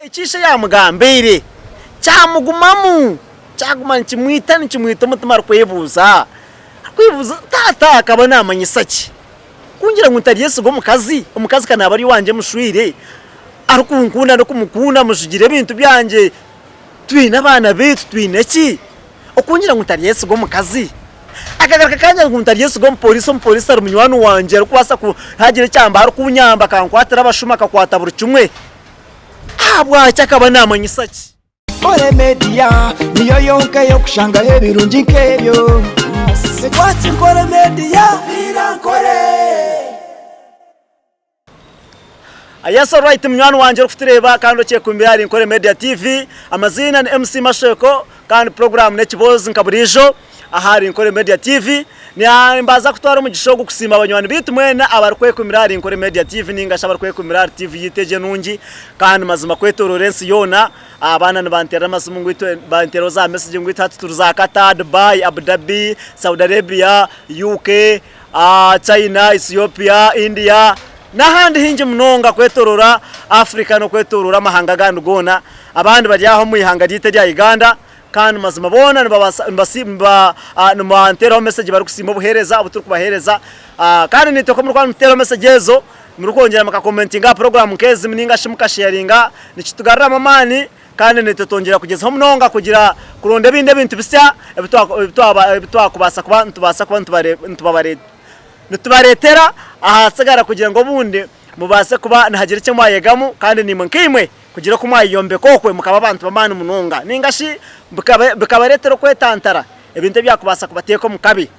Eki ishe yaamugambiire kyamugumamu, kyaguma nikimwita nikimwita omutima arikwebuuza, arikwebuuza taata akaba naamanyisa ki kungira ngu ntaryesiga omukazi, omukazi ka naaba ari owangye mushwire, arikunkunda ndikumukunda mujugire ebintu byangye, twine abaana baitu twine ki? Okungira ngu ntaryesiga omukazi? Akagaruka kangira ngu ntaryesiga omupoliisi, omupoliisi ari munywani wangye arikubaasa ku haagira ekyambaho arikunyamba akankwatira abashuma akakwata buri kimwe. Ahabwaki akaba naamanyisa ki? Nkore Media niyo yonka ey'okushangaho ebirungi nk'ebyo. Watch Nkore Media. Nkore. Yes alright munywani wangye orikutureeba kandi okyekumbire ahari Nkore Media TV. Amaziina ni MC Masheko kandi puroguraamu n'ekiboozi nka buriijo ahari Nkore Media TV. Nimbaasa kutwara omugisha ogu kusiima banywani baitu mwena abarikwekumira ahari Nkore Media TV ninga shi abarikwekumira ahari TV yaitu egi enungi kandi mazima kwetoroora ensi yoona. Abaana nibanteerera amasimu ngu itwe banteeraho za mesegi ngu itwe hati turi za Qatar, Dubai, Abu Dhabi, Saudi Arabia, UK, China, Ethiopia, India n'ahandi haingi munonga kwetorora Africa n'okwetorora amahanga agandi goona. Abandi bari aha omu ihanga ryaitu erya Uganda kandi mazima boona nibanteeraho mesegi barikusiima obuheereza obu turikubaheereza. Kandi naitwe ku murikuba nimututeeraho mesegi ezo murikwongyera mukakomentinga aha puroguraamu nk'ezi ninga shi mukasheyaringa nikitugaruramu amaani Kandi naitwe twongyera kugyezaho munonga kugira kuronda ebindi ebintu bisya ebi twakubaasa kuba nitubaasa kuba nitubareetera ahasigara kugira ngu obundi mubaase kuba nihagira eki mwayegamu kandi naimwe nkaimwe kugira oku mwayeyombeka okwe mukaba abantu b'amaani munonga nainga shi bikabareetera okwetantara ebintu ebyakubaasa kubateeka omu kabi.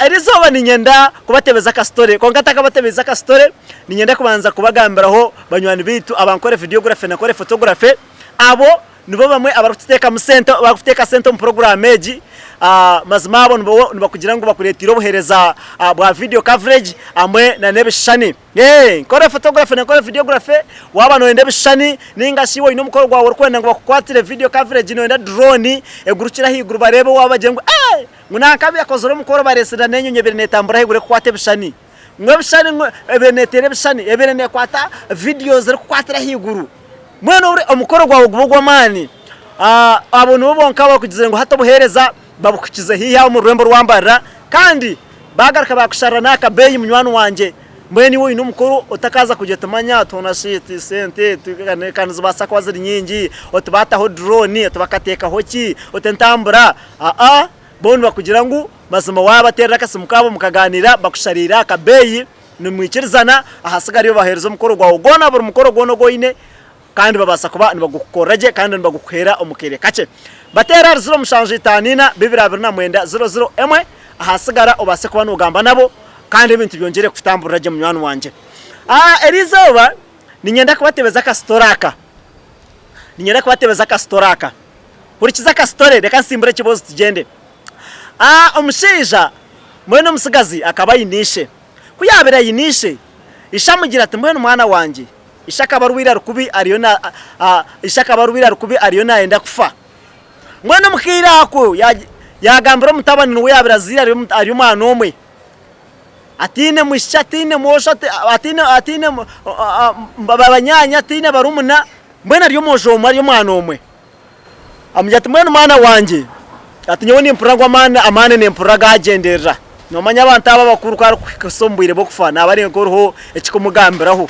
Erizooba niinyenda kubatebeza akasitore kwonka ntakabatebiize akasitore niinyenda kubanza kubagambiraho banywani baitu abankore videography na nkore photography abo nibo bamwe abarikututeekamu sente abarikuteeka sente omu puroguraamu egi. Mazima abo nibo nibakugira ngu bakureeteire obuheereza bwa video coverage hamwe n'ebishushani. Nkore photography na nkore videography waaba nooyenda ebishushani ninga shi oine omukoro gwawe orikwenda ngu bakukwatire video coverage nooyenda drone egurukire ahaiguru bareebe waaba bagire ngu eeh ngu nanka akozire omukoro bareetsire n'enyonyi ebaire neetambura ahaiguru erikukwata ebishushani ngu ebishushani ngu ebaire neeteera ebishushani ebaire neekwata videos erikukwatira ahaiguru mbwenu omukoro gwawe gube ogw'amaani. Abo nibo bonka abakugizire ngu hati obuheereza babukukize haihi aho omu rurembo rwa Mbarara kandi baagaruka baakusharira n'aha kabeeyi munywani wangye. Mbwenu iwe oine omukoro otakaaza kugira oti manya twona shi sente ka nizibaasa kuba ziri nyingi, oti baataho drone, oti bakateekaho ki, oti entambura. Aa bo nibakugira ngu mazima waabateerera akasimu kaabo mukagaaniira bakushariire aha kabeeyi nimwikirizana ahasigara iwe baheereza omukoro gwawe gwona buri mukoro gwona ogu oine. Kandi babaasa kuba nibagukukorera gye kandi nibagukuheera omu kaire kakye. Bateere ahari 0754 229 001 ahasigara obaase kuba noogamba nabo kandi ebintu byongyere kukutamburira gye munywani wangye. Eri izooba niinyenda kubatebeza akasitore aka. Niinyenda kubatebeza akasitore aka. Hurikiza akasitore reka nsimbure ekiboozi tugyende. Omushaija mbwenu omutsigazi akaba aine ishe. Ku yaabaire aine ishe, ishe amugira ati, Mbwenu mwana wangye, Ishe akaba arwaire ari kubi ariyo na ishe akaba arwaire ari kubi ariyo naayenda kufa. Mbwenu omu kaire ako yaagambira omutabani niwe yaabaire azaire ari omwana omwe, ataine mwishiki, ataine mwojo, ataine ataine banyaanya, ataine barumuna, mbwenu ari omwojo omwe ari omwana omwe. Amugira ati, Mbwenu mwana wangye, ati nyowe nimpurira ngu amaani amaani nimpurira gaagyenderera. Noomanya abantu aba abakuru ku arikuhika omu bwire bw'okufa naaba ari nk'oriho ekikumugambiraho.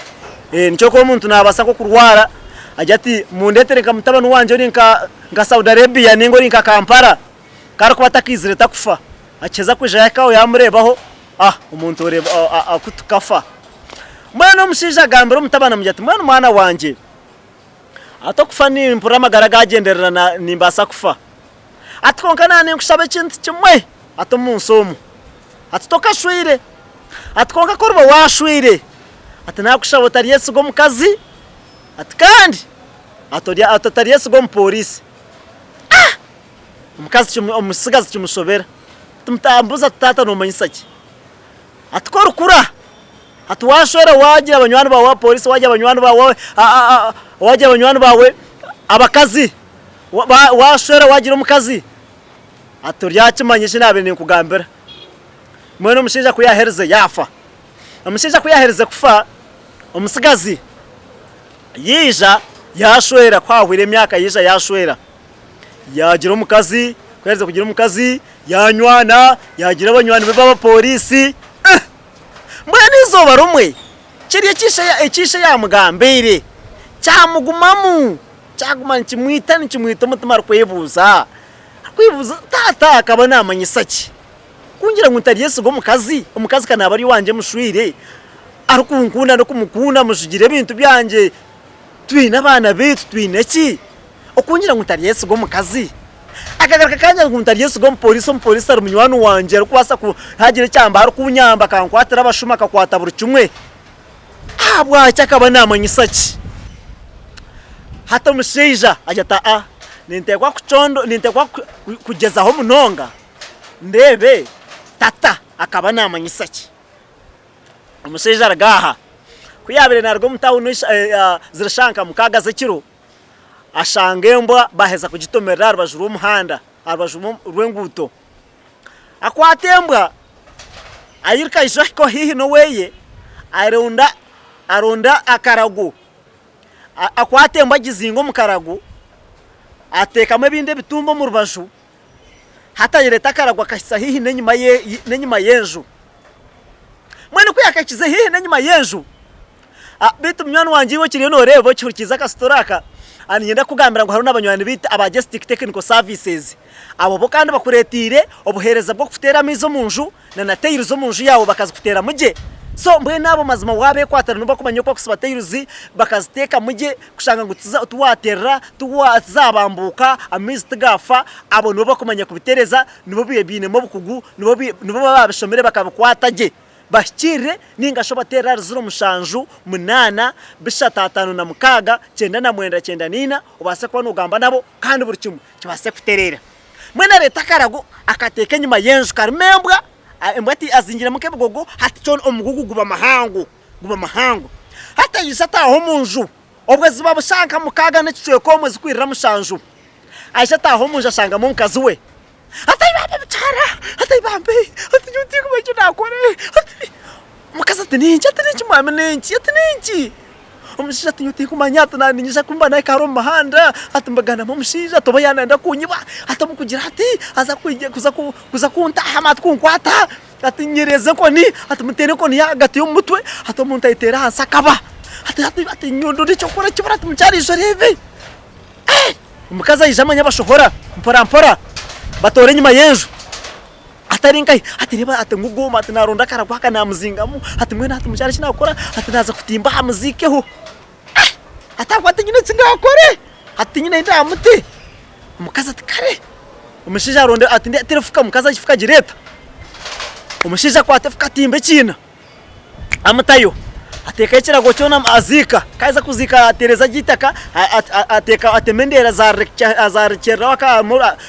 Nikyo orikuba omuntu naabaasa nk'okurwara agire ati mundeetere nka mutabani wangye ori nka nka Saudi Arabia nainga ori nka Kampala, ku arikuba atakaizire takufa. Akiheza kwija yahika aho yaamureebaho, ah omuntu oreeba akutuka afa. Mbwenu omushaija agambira omutabani amugira ati, mbwenu mwana wangye, Ati okufa nimpurira amagara gagyenderera na nimbaasa kufa. Ati kwonka na ninkushaba ekintu kimwe ati omu nsi omu. Ati tokashweire. Ati kwonka ku oriba washweire, ati nakushaba otaryesiga omukazi, ati kandi ati ati otaryesiga omupoliisi. Ah! Omukazi omutsigazi kimushobera. Amubuuza ati taata nomanyisa ki? Ati ku orikura, ati waashwera waagira banywani baawe abapooriisi, waagira banywani baawe waagira banywani baawe abakazi, waashwera waagira omukazi, ati oryakimanya eki naabaire ninkugambira. Mbwenu omushaija ku yaaherize yaafa. Omushaija ku yaaherize kufa, omutsigazi. Yaija yaashwera, ku haahwaire emyaka yaija yaashwera. Yaagira omukazi, ku yaaherize kugira omukazi, yaanywana, yaagira abanywani be b'abapooriisi. Mbwenu eizooba rimwe, kiri eki ishe eki ishe yaamugambiire kyamugumamu, kyaguma nikimwita nikimwita omutima arikwebuuza, arikwebuuza taata akaba naamanyisa ki? Ku ngira ngu ntaryesiga omukazi, omukazi ka naaba ari owangye mushwire, arikunkunda n'okumukunda mujugire ebintu byangye, twine abaana baitu, twine ki? Okungira ngu ntaryesiga omukazi? Akagaruka kangira ngu ntaryesiga omupoliisi, omupoliisi ari munywani wangye arikubaasa ku haagira ekyambaho arikunyamba akankwatira abashuma akakwata buri kimwe. Ahabwaki akaba naamanyisa ki? Hati omushaija agira ati aa ninteekwa kucondo ninteekwa kugyezaho munonga ndeebe tata akaba naamanyisa ki. Omushaija aruga aha, ku yaabaire naaruga omu tawuni ziri shaaha nka mukaaga z'ekiro, ashanga embwa baaheza kugitomerera aha rubaju rw'omuhanda, aha rubaju rw'enguuto. Akwata embwa airuka aija ahika haihi n'oweye, aronda aronda akarago, akwata embwa agizinga omu karago, ateekamu ebindi ebitumba omu rubaju, hati ayereeta akarago akahitsya haihi n'enyima ye n'enyima y'enju. Mbwenu ku yaakahikize haihi n'enyima y'enju, Beitu munywani wangye iwe okiriyo nooreeba okihurikiize akasitore aka, niinyenda kukugambira ngu hariho n'abanywani baitu aba Gestic Technical Services. Abo bo kandi bakureeteire obuheereza bw'okuteera amaizi omu nju na na tails omu nju yaawe bakazikuteeramu gye. So mbwenu abo mazima waabeekwatira nobu bakumanya oku barikusiba tails bakaziteekamu gye kushanga ngu tiwaaterera, tizabambuuka, amaizi tigaafa, abo nibo bakumanya kubitereeza, nibo bainemu obukugu, nibo nibo baba baabishomire bakabikwata gye. Bahikiirire nainga shi obateerere ahari ziro mushanju, munaana, bishatu ataano na mukaaga, 99 94, obaase kuba noogamba nabo kandi buri kimwe kibaase kutereera. Mbwenu areeta akarago akateeka enyima y'enju karimu embwa, embwa azingiremu nk'ebigogo hati kyona omugugu guba muhango, guba muhango. Hati aija ataaha omu nju, obwo ziba bushaaha nka mukaaga n'ekicweka omwe zikwirira mushanju, aija ataaha omu nju ashangamu omukazi we. Ati ai bambi mukyara, ati ai bambi, ati nyowe tinkumanya eki naakore, ati omukazi ati nenki, ati nenki mwami nenki, ati nenki? Omushaija ati nyowe tinkumanya ati naaniinyija kumba naikara omu muhanda, ati mbaganamu omushaija ati oba yaanayenda kunyiba, ati omu kugira ati aza kwija kuza kuza kuntaahamu ati kunkwata, ati nyereeza enkoni, ati muteera enkoni ahagati y'omu mutwe, ati omuntu ayeteera ahansi akaba, ati ati ati nyowe ndonde eky'okukora kibura ati mukyara ija oreebe. Omukazi aija amanya bashohora mpora mpora batoora enyima y'enju atari nkahi ati reeba ati ngu gooma ati naronda akarago aka namuzingamu ati mbwenu hati mukyara eki nakukora ati naaza kutimba aha muziikeho ati ahabw'okuba tinyine eki ndakore hati tinyine ahi ndamute. Omukazi ati kare omushaija aronda ati ndeetera efuka omukazi efuka agireeta omushaija akwata efuka atimba ekiina. Amutayo, ateekayo ekirago kyona aziika, ku aheza kuziika ateereza gye eitaka, ateeka atema endeere azarekyereraho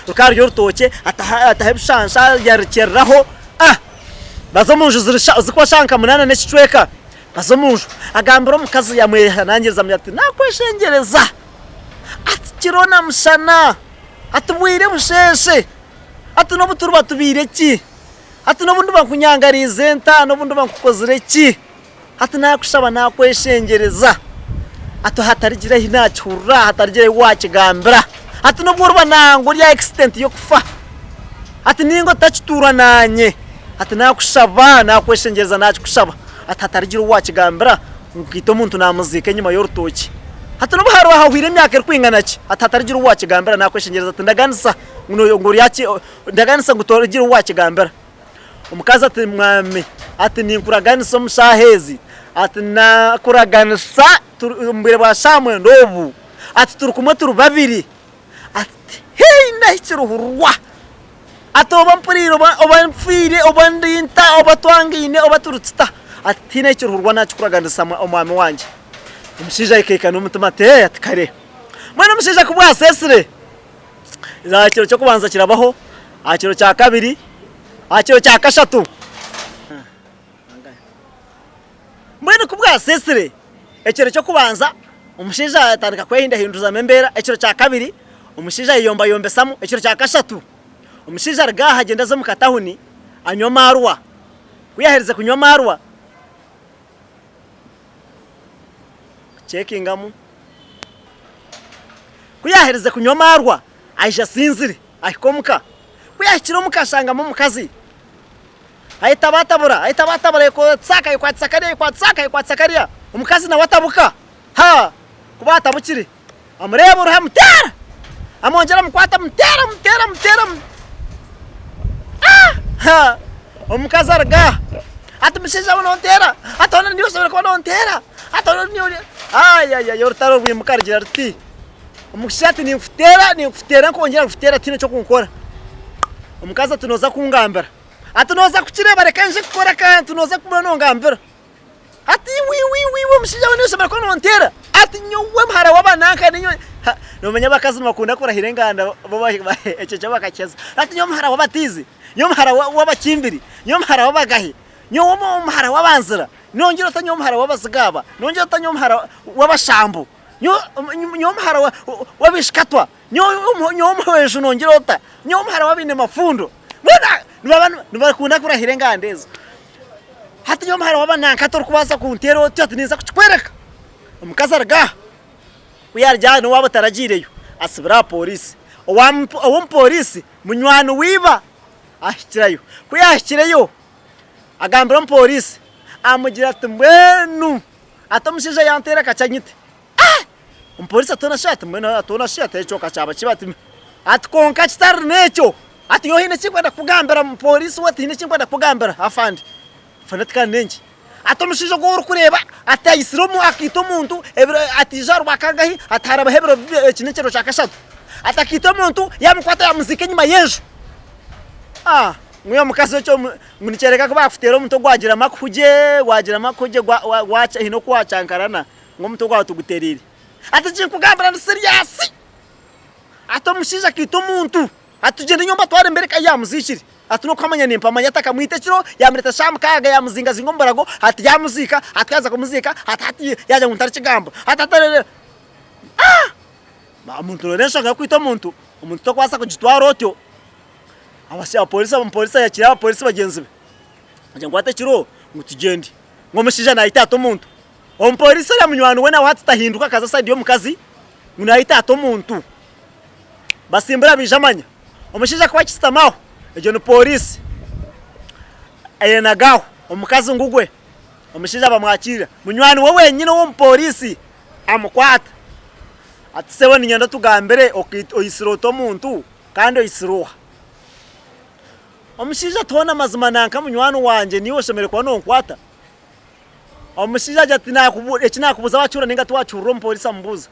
rukaba ruri orutookye ataho ebishansha yarekyereraho, baza omu nju zirikuba shaaha nka munaana n'ekicweka baza omu nju agambira omukazi yamwehanangiriza amugira ati nakweshengyereza ati kiro na mushana ati bwire busheeshe ati n'obu turiba tubaire ki? Hati n'obu ndiba nkunyangariize nta, n'obu ndiba nkukozire ki, hati naakushaba naakweshengyereza, hati hatarigira ahi naakihurira, hatarigira ahi waakigambira, hati n'obu oriba nangwa ori aha accident y'okufa, hati nainga otakituura naanye, hati naakushaba naakweshengyereza naakikushaba, hati hatarigira ou waakigambira ngu nkaita omuntu naamuziika enyima y'orutookye. Hati n'obu hariba hahweire emyaka erikwingana ki, hati hatarigira ou waakigambira naakweshengyereza ati ndaganisa ngu oryaki. Ndaganisa ngu torigire ou wakigambira. Omukazi ati, Mwami, ati ninkuraganisa omu shaaha ezi, ati nakuraganisa omu bwire bwa shaaha mwenda obu, ati turi kumwe turi babiri, ati tihaine ahi kirihurwa, ati oba mpuriire oba nfiire oba ndi nta oba twangaine oba turi tuta, ati tihaine ahi kirihurwa nakikuraganisa omwami wangye. Omushaija aikaikana omutima ati, Ee, ati kare. Mbwenu omushaija ku bwaseesire. Aha kiro ky'okubanza kirabaho, aha kiro kya kabiri, aha kiro kya kashatu. Mbwenu ku bwaseesire, ekiro ky'okubanza omushaija atandika kwehindahinduzamu embeera, ekiro kya kabiri omushaija ayeyombayombesamu, ekiro kya kashatu omushaija aruga aha agyenda aza omu katawuni anywa amaarwa. Ku yaaherize kunywa amaarwa, acekingamu. Ku yaaherize kunywa amaarwa, aija asinzire, ahika omuka. Ku yaahikire omuka ashangamu omukazi. Ahita abatabura, ahita abatabura, ayekwatisa aka, ayekwatisa kariya, ayekwatisa aka, ayekwatisa kariya. Omukazi nawe atabuka. Ha! Ku baatabukire, amureeba oruho amuteera! Amwongyera amukwata amuteera, amuteera, amuteera, amu Ah! Ha! Omukazi aruga aha ati mushaija we nonteera, ati hoona niiwe oshemereire kuba nonteera, ati hoona niiwe ayayaya orutaro rwimuka rugira ruti, omushaija ati ninkuteera, ninkuteera nkwongyera nkuteera tihaine eky'okunkora. Omukazi ati nooza kungambira, ati nooza kukireeba reka nyije kukora akantu nooza kuba nongambira. Ati iwe iwe iwe iwe omushaija we niiwe oshemereire kuba nonteera, ati nyowe muhara w'abananka ninyowe ha nomanya abakazi nibakunda kurahira enganda bo ekyo kyo bakakiheza, ati nyowe muhara w'abatiizi, nyowe muhara w'abakimbiri, nyowe muhara w'abagahe, nyowe muhara w'abanzira, nongyera ota nyowe muhara w'abazigaaba, nongyera ota nyowe muhara w'abashambo, nyowe muhara w'abaishikatwa, nyowe muhweju nongyera ota nyowe muhara w'abaine mafundo, mbwenu nibakunda kurahira enganda ezo. Hati nyowe muhara w'abananka torikubaasa kunteera otyo ati ninza kukikworeka. Omukazi aruga aha, ku yaaruga aha n'owaabo taragiireyo, asibira aha pooriisi. Ow'omupooriisi munywani wa iba ahikirayo. Ku yaahikireyo agambira omupooriisi amugira ati mbwenu ati omushaija yanteera akakye anyite. Ah! Omupooriisi ati hoona shi ati mbwenu ati hoona shi ati ekyo ka kyaba kibi ati ati kwonka kitari n'ekyo ati nyowe haine eki ndikwenda kukugambira mupooriisi we ati haine eki ndikwenda kukugambira afande. Afande ati kandi n'enki? Ati omushaija ogu ou orikureeba ati aitsire omu akaita omuntu ebiro ati ijo aha rwakangahi ati harabaho ebiro bibiri eki n'ekiro kya kashatu. Ati akaita omuntu yaamukwata yaamuziika enyima y'enju. Ah! Ngu omukazi ekyo ngu nikyoreka ku baakuteera omuntu ogwagira amakuhugye gwagira amakuhugye haine oku waakyankarana ngu omutwe gwawe tigutereire. Ati eki nkugambira ni siriasi. Ati omushaija akaita omuntu, ati tugyende nyowe mbatware mbereke ahu yaamuziikire. Ati n'okuhamanya nimpamanya ati akamwita ekiro yaamureeta shaaha mukaaga yaamuzingazinga omu burago ati yaamuziika ati ku yaaza kumuziika ati hati yaagira ngu ntarikigamba ati hati Ah! Omuntu noreeba enshonga y'okwita omuntu, omuntu tokubaasa kugitwara otyo. Abapolisi omupolisi ayakira abapolisi bagyenzi be agira ngu kwata ekiro ngu tugyende ngu omushaija naita ata omuntu. Omupolisi oriya munywani we nawe hati tahinduka akaza sayidi y'omukazi ngu naita ata omuntu. Basimbura baija manya omushaija ku akisitama aho egyo ni polisi eyenaga aho omukazi ngu gwe omushaija bamwakiira munywani we wenyine ow'omupolisi amukwata ati sebo niinyenda otugambire oitsire ota omuntu kandi oitsire oha? Omushaija ati hoona mazima nanka munywani wangye niiwe oshemereire kuba nonkwata? Omushaija agira ati eki nakubuuza wakihurira ninga tiwakihurira omupoliisi amubuuza.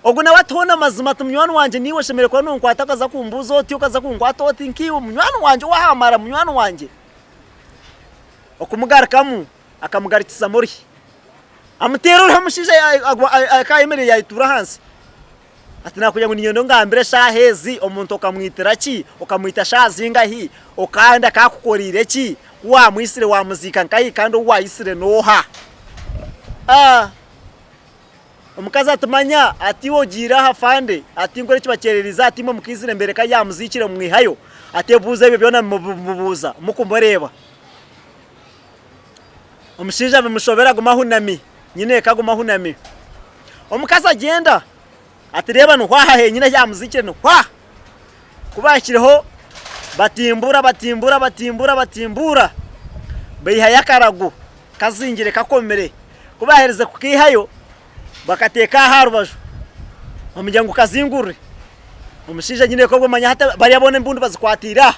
Ogu nawe ati hoona mazima ati munywani wangye niiwe oshemereire kuba nonkwata okaza kumbuuza oti okaza kunkwata oti nkaiwe munywani wangye ow'aha mara munywani wangye. Okumugarukamu akamugarukizamu oruhi. Amuteera oruhi omushaija akaba ayemereire yayetuura ahansi. Ati nakugira ngu niinyenda ongambire eshaaha ezi omuntu okamwitira ki, okamwita shaaha zingahi, kandi akaba akukoriire ki, ku waamwitsire waamuziika nkahi kandi ou waayitsire n'oha? Ah! Omukazi ati manya, ati iwe ogiire aha fande, ati nkora eki bakyerereize ati imwe mukaizire mbereka ahu yaamuziikire mumwihayo, ati ebibuuzo ebyo byona mubimubuuza mukumureeba. Omushaija bimushobera aguma ahunami, nyineeka aguma ahunami. Omukazi agyenda ati reeba niho aha henyine ahu yaamuziikire niho aha. Ku baahikireho batimbura batimbura batimbura batimbura baihayo akarago kazingire kakomire. Ku baaherize kukaihayo bakateeka aha aha rubaju bamugira ngu kazingurure. Omushaija nyineeka obwo manya hati bariya boona embundu bazikwatiire aha.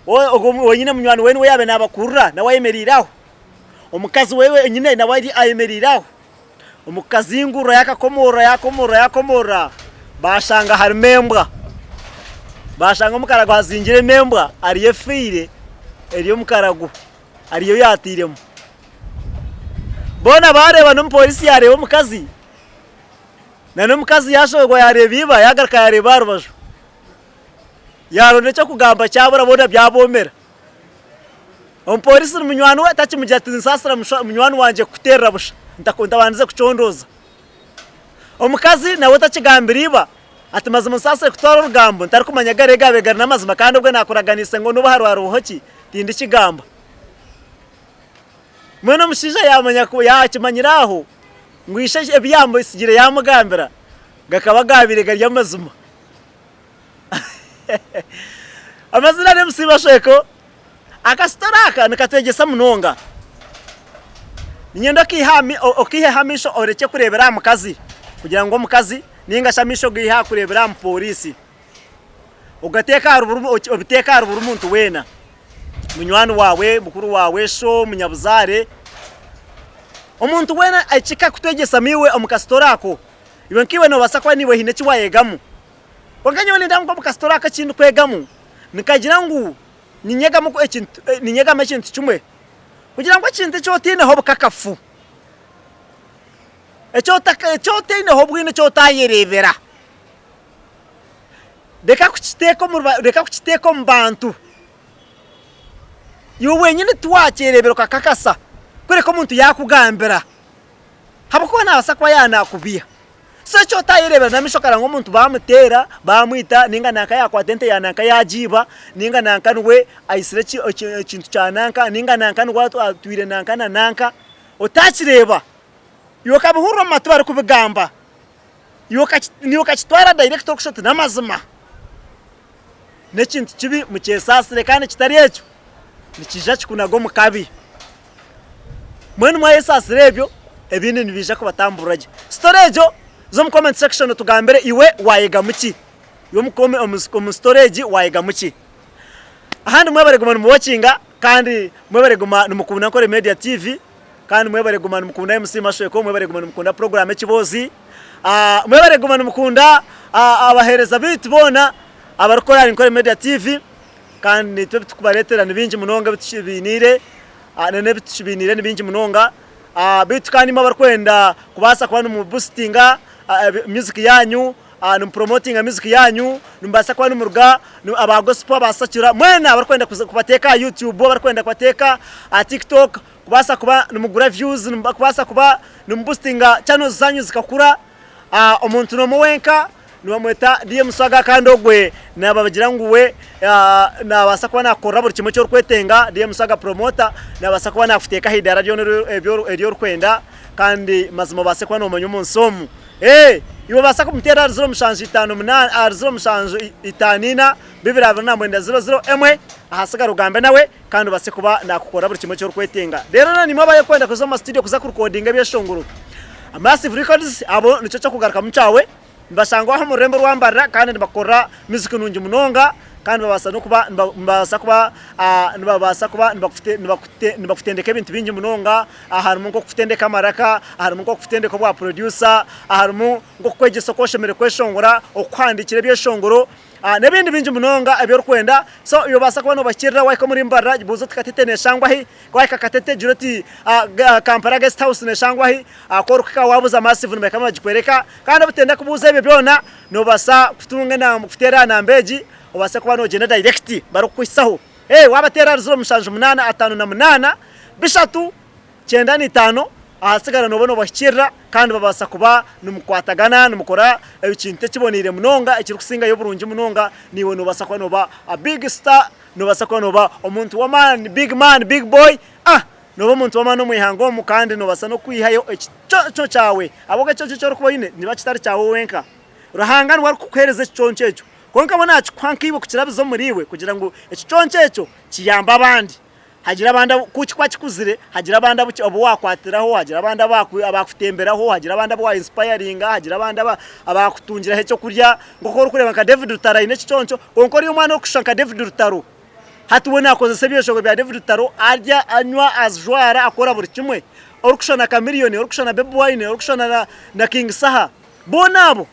Ogwo wenyine munywani we niwe yaabaire naabakurura nawe ayemereire aho. Omukazi we wenyine nawe ari ayemereire aho. Omu kukazingurura yaakakomorora yaakomorora yaakomorora baashanga harimu embwa. Baashanga omu karago hazingiremu embwa hariyo efiire eri omu karago hariyo yaatairemu. Boona baareeba n'omupoorisi yaareeba omukazi n'omukazi yaashoberwa yaareeba iba yaagaruka yaareeba aha rubaju. Yaaronda eky'okugamba kyabura boona byaboomera. Omupoorisi ni munywani we takimugira ati nsaasira munywani wangye kukuteerera busha ntabandize kucondooza. Omukazi nawe takigambira iba ati mazima onsaasire kutwara orugambo ntarikumanya gari egaabaire gari n'amazima kandi obwe naakuraganiise ngu n'obu hariho ki tindikigamba. Mbwenu omushaija yaamanya ku yaakimanyira aho ngu ishe ebi yaamusigire yaamugambira. gakaba gaabaire gari amazima. Amazina ni MC Bashweko. Akasitore aka nikatwegyesa munonga. Niinyenda okaiheho amaisho orekye kureebera aha mukazi kugira ngu omukazi nainga shi amaisho ogaihe aha kureebera aha mupooriisi. Ogateeke ahari buri obiteeke ahari buri muntu weena. Munywani waawe, mukuru waawe, sho, munyabuzaare. Omuntu weena eki kakutwegyesamu iwe omu kasitore ako, iwe nkaiwe noobaasa kuba naiwe haine eki waayegamu. Kwonka nyowe nindeeba ngu omu kasitore ako eki ndikwegamu, nikagira ngu ninyegamu ekintu ninyegamu ekintu kimwe, kugira ngu ekintu eki otaineho obukakafu, eki eki otaineho bwino eki otaayereebera, reka kukiteeka omu reka kukiteeka omu bantu. Iwe wenyini tiwaakyereebera okakakasa, kureka omuntu yaakugambira, ahabw'okuba naabaasa kuba yaaba naakubeiha. So eki otaayereebera n'amaisho okareba ngu omuntu baamuteera, baamwita, nainga nanka yaakwata ente ya nanka yaagiiba, nainga nanka niwe aitsire ekintu kya nanka, nainga nanka niwe atwire nanka na nanka, otaakireeba. Iwe okabihurira omu matu barikubigamba, iwe okakitwara direct orikushusha oti n'amazima. N'ekintu kibi mukyesaasire kandi kitari ekyo nikiija kikunaga omu kabi. Mbwenu mwayesaasira ebyo, ebindi nibiija kubatamburira gye. Story egyo za omu comment section otugambire iwe waayegamu ki? Iwe omu story egi waayegamu ki? Ahandi mwebare guma nimuwakinga kandi mwebare guma nimukunda Nkore Media TV kandi mwebare guma nimukunda MC Mashweko, mwebare guma nimukunda program Ekiboozi, mwebare guma nimukunda abaheereza baitu boona abarikukora ahari Nkore Media TV kandi naitwe ebi turikubareetera ni bingi munonga ebi tukibainiire n'ebi tukibainiire ni bingi munonga. Beitu kandi imwe abarikwenda kubaasa kuba nimubusitinga music yaanyu, nimupromotinga music yaanyu, nimubaasa kuba nimuruga aba gospel, aba secular, mwena abarikwenda kubateeka aha YouTube, abarikwenda kubateeka aha TikTok, kubaasa kuba nimugura views, kubaasa kuba nimubusitinga channels zaanyu zikakura. Omuntu n'omwe wenka nibamweta DM Swaga kandi ogwe nabagira ngu we nabaasa kuba nakukorera buri kimwe eki orikwetenga. DM Swaga promoter nabaasa kuba nakuteeka aha idaara ryona eri orikwenda kandi mazima obaase kuba nomanya omu nsi omu. Iwe obaasa kumuteera ahari 0758 ahari 0754 229 00 ahasigara ogambe nawe kandi obaase kuba nakukorera buri kimwe eki orikwetenga. Reero na nimwe abarikwenda kuza omu ma studio kuza kurikodinga ebyeshongoro, Massive Records abo nikyo ky'okugarukamu kyawe. Nibashangwa aha omu rurembo rwa Mbarara kandi nibakora music nungi munonga kandi babaasa n'okuba nibabaasa kuba nibabaasa kuba nibakutendeka ebintu bingi munonga harimu nk'okukutendeka amaraka, harimu nk'okukutendeka obwa producer, harimu nk'okukwegyesa oku oshemereire kweshongora, okukuhandiikira ebyeshongoro. N'ebindi bingi munonga ebi orikwenda. So iwe obaasa kuba noobahikirira waahika omuri Mbarara buuza oti Katete neeshangwa hi? Ku waahika Katete gira oti Kampala Guest House neeshangwa hi? Ku orikuhika waabuuza Massive nibahika nibagikworeka. Kandi obutenda kubuuza ebyo byona, noobaasa kutunga enamba kuteera aha namba egi obaase kuba noogyenda direct barikukuhitsaho. Waabateera ahari 07 58 3 95 ahasigara nooba noobahikirira kandi babaasa kuba nimukwatagana nimukora ekintu ekiboneire munonga ekirikusingayo oburungi munonga naiwe noobaasa kuba nooba a big star noobaasa kuba nooba omuntu w'amaani big man big boy ah nooba omuntu w'amaani omu ihanga omu kandi noobaasa n'okwihayo ekiconco kyawe ahabw'okuba ekiconco eki orikuba oine nikiba kitari kyawe wenka Ruhanga niwe arikukuheereza ekiconco ekyo kwonka we naakikuha nkaiwe kukirabiza omuriiwe kugira ngu ekiconco ekyo kiyambe abandi. Hagira abandi abu ku kikuba kikuzire, hagira abandi abu abu waakwatiraho, hagira abandi abu abaakutemberaho, hagira abandi abu wainsipayaringa, hagira abandi aba abaakutungiraho ekyokurya. Nk'oku orikureeba nka David Rutaro aine ekiconco, kwonka oriya omwana orikushusha nka David Rutaro, hati we naakozesa ebyeshongo bya David Rutaro, arya, anywa, ajwara, akora buri kimwe. Orikushusha na Chameleone, orikushusha na Bobi Wine, orikushusha na na King Saha, boona abo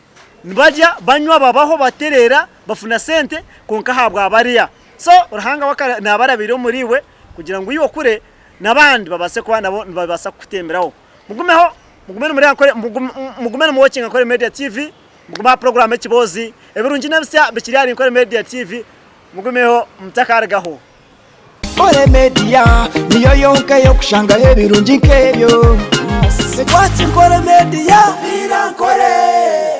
nibarya, banywa, babaho, batereera, bafuna sente kwonka ahabwa bariya. So Ruhanga we naaba arabaire omuri iwe kugira ngu iwe okure n'abandi babaase kuba nabo nibabaasa kukutemberaho. Mugumeho, mugume nimureba Nkore, mugume nimuwokinga Nkore Media TV, mugume aha puroguraamu Ekiboozi. Ebirungi n'ebisya bikiri ahari Nkore Media TV, mugumeho mutakarugaho. Nkore Media niyo yonka ey'okushangaho ebirungi nk'ebyo. Twaki Nkore Media, Nkore.